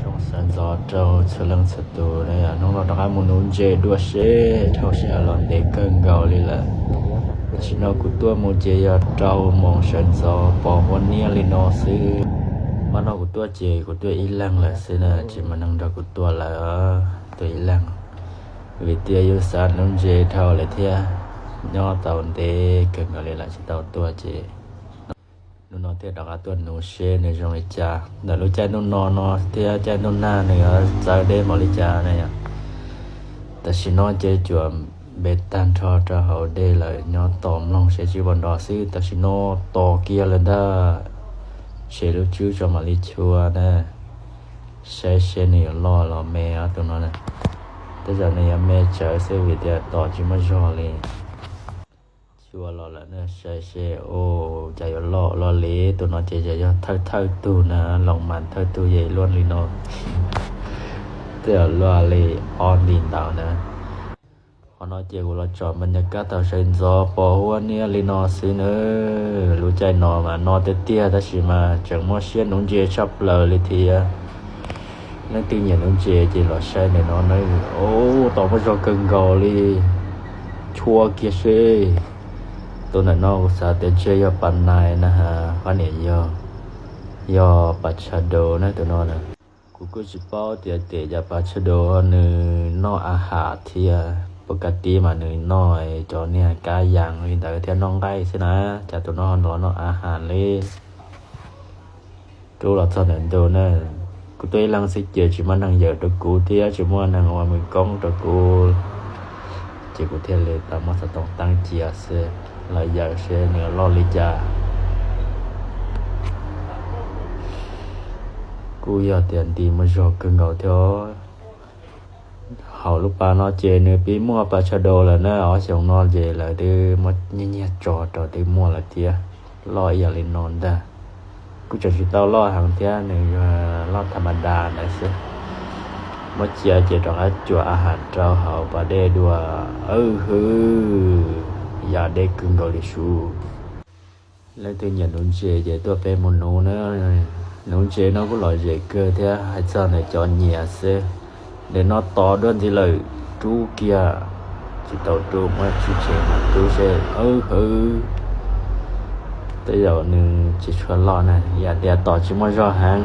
Sawv ntxov rau txhua leej txhua tus, hnub no rov qab mus nuv ntses dua seb dhau sij hawm los ntev kawg nkaus li lawm. Tam sim no kuv tuaj mus ces yog rau moos sawv ntxov pos huab niab li no xwb. Pab no kuv tuaj ces kuv tuaj ib leeg lawm xwb na, tsis muaj neeg nrog kuv tuaj lawm, tuaj ib leeg. Vim tias yus xav nuv ntses dhau lawm thiab, nyob tau ntev kawg nkaus li lawm tsis tau tuaj ces hnub no thiaj rov qab tuaj nuv seb nws zoo li cas. Ntawm lub caij ntuj no no thiab caij ntuj nag nws yuav txawv deb npaum li cas na yom. Tam sim no ces cuam npe tag nrho rau hauv dej lawm, nyob tos mloog seb tsis puas nrov xwb. Tam sim no tos kiag lawm ntag, tshem lub tswb tso mam li chua na, saib seb nws yuav loj los me ob tug no na. Tej zaum nws yuav me tsawv xwb vim tias tos tsis muaj zog li. Chua los lawm na, saib seb, ua cas yuav loj loj li. Tus no ces yog thawj thawj tug na, loos mas thawj tug yej luaj li no, tej zaum luaj li ob nti ntau na. Qhov no ces kuv los tsom npa nyas kab tau sawv ntxov pos huab niab li no xwb na. Lub caij no mas no tiag tiag tab sis mas tseem muaj siab nuv ntses tshaj plaws li thiab. Leej twg nyiam nuv ntses ces los saib ntawm no na. Ua, tos muaj zog kawg nkaus li, chua kiag seb. Tus ntawm no kuv xav tias ntshe yog pas nais na ha, qhov niam yog, yog pas tsha daus na tus no na. Kuv kuj tsis paub tias tes cas pas tsha daus nws noj a has thiab, pos kas tib mas nws noj cov niag kab yas li ntawd thiab noj nqaij xwb na, cas tus no los noj a has li. Rub los txog ntawm ntug na, kuv tuaj ib leeg xwb ces tsis muaj neeg yawm rau kuv thiab tsis muaj neeg ua mws koob rau kuv, ces kuv thiaj li tau muab xov tooj teeb cia xwb, los yawm seb nws loj li cas. Kuj yog tias nti muaj zog kawg nkaus thiab. Hauv lub pas no ces nws pib muaj pas tsha daus lawm na, ob xyoo no ces lawv twb muab nyiag nyiag tso rau twb muaj lawm thiab, loj ib yam li no ntag. Kuj tseem tsis tau loj heev thiab, nws yog loj tham ma das ntawd xwb. Muab cia ces rov qab cuam a has rau hauv pas dej dua. Awb hwb, yam deb kawg nkaus li sub. Leej twg nyiam nuv ntses ces tuaj peb mus nuv na. Nuv ntses no kuj lom zem kawg thiab, hais txog ntawm cov nyiam xwb. Ntawm no tos dua ntxiv lawm, rub kiag, tsis tau rub, muab tsis tshem mas rub seb. Awb hwb, tej zaum nws tsis tshua loj na, yam tias tos tsis muaj zog heev.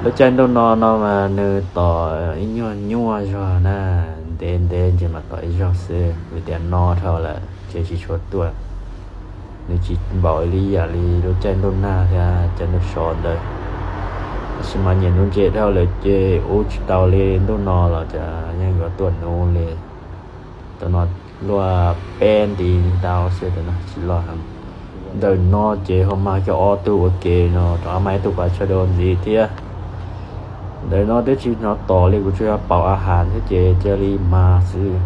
Lub caij ntuj no no mas nws tos ib nyuag nyuaj zog na, ntev ntev ntsis mas tos ib zaug xwb, vim tias no dhau lawm ces tsis tshua tuaj. Nws tsis npaum li yam li lub caij ntuj nag thiab caij ntuj sov ntawd. Tab sis mas nyiam nuv ntses dhau lawm ces ua tsis tau li, ntuj no los cas yeej yuav tuaj nuv li. Tus no luaj peb nti ntau xwb, tus no tsis loj heev. Ntawm no ces ho mag kiag ob tug ua ke no, rov qab mag ib tug pas tsha daus ntxiv thiab. Ntawm no twb tsis hnov tom li, kuv tsuas yog pauv a has thiab ces cia li mag xwb.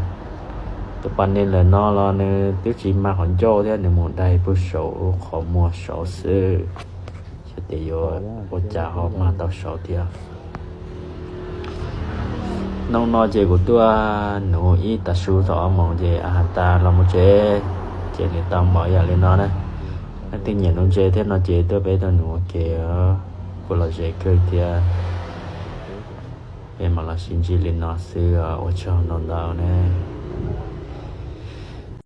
Tus pas nes ntawm no los nws twb tsis mag qhov ncauj thiab, nws mus daig puag saud qhov muag saud xwb. Xyov tias yuav ua cas ho mag tau saud thiab. Hnub no ces kuv tuaj nuv ib tag su thaum ob moos ces a has tas los mus tsev, ces nws tau npaum yam li no na. Leej twg nyiam nuv ntses thiab no ces tuaj peb tau nuv ua ke, kuj lom zem kawg thiab. Peb mam los sib ntsib li no xwb, ua tsaug ntau ntau ne.